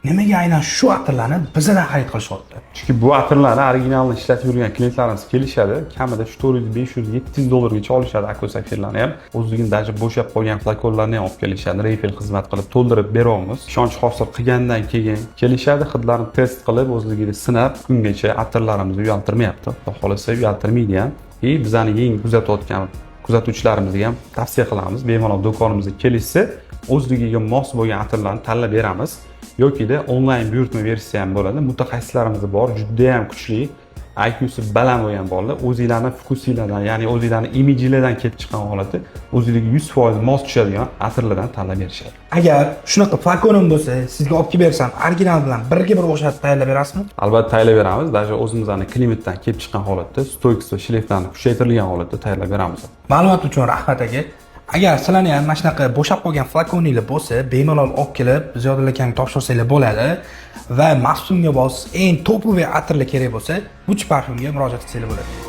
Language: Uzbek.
Nimaga aynan shu atirlarni bizadan xarid qilishyapti? Chunki bu atirlarni originalni ishlatib yurgan klientlarimiz kelishadi, kamida shu 400, 500, 700 dollargacha olishadi. Aqua Sapphirlarni ham, o'zligini даже bo'shab qolgan flakonlarni ham olib kelishadi. Refill xizmat qilib to'ldirib beryapmiz. Ishonch hosil qilgandan keyin kelishadi, hidlarni test qilib, o'zligini sinab, ungacha atirlarimizni uyaltirmayapti. Xudo xohlasa, uyaltirmaydi ham. И bizani yangi kuzatayotgan kuzatuvchilarimizga ham tavsiya qilamiz, bemalol do'konimizga kelishsa, o'zligiga mos bo'lgan atirlarni tanlab beramiz yokida onlayn buyurtma berishsa ham bo'ladi. Mutaxassislarimiz bor, judayam kuchli, IQsi baland bo'lgan bolalar. O'zinglarni вкус inglardan, ya'ni o'zinglarni imijinglardan kelib chiqqan holatda o'zinglarga 100% mos tushadigan atirlardan tanlab berishadi. Agar shunaqa flakonim bo'lsa, sizga olib kelib bersam, original bilan birga bir o'xshatib tayyorlab berasizmi? Albatta tayyorlab beramiz. Даже o'zimizni klimatdan kelib chiqqan holatda стойкость va шлейф larni kuchaytirilgan holatda tayyorlab beramiz. Ma'lumot uchun rahmat, aka. Agar sizlarni ham mana shunaqa bo'shab qolgan flakoninglar bo'lsa, bemalol olib kelib Ziyodulla akamga topshirsanglar bo'ladi va mavsumga mos eng топовый atirlar kerak bo'lsa, Gucci parfyumga murojaat qilsanglar bo'ladi.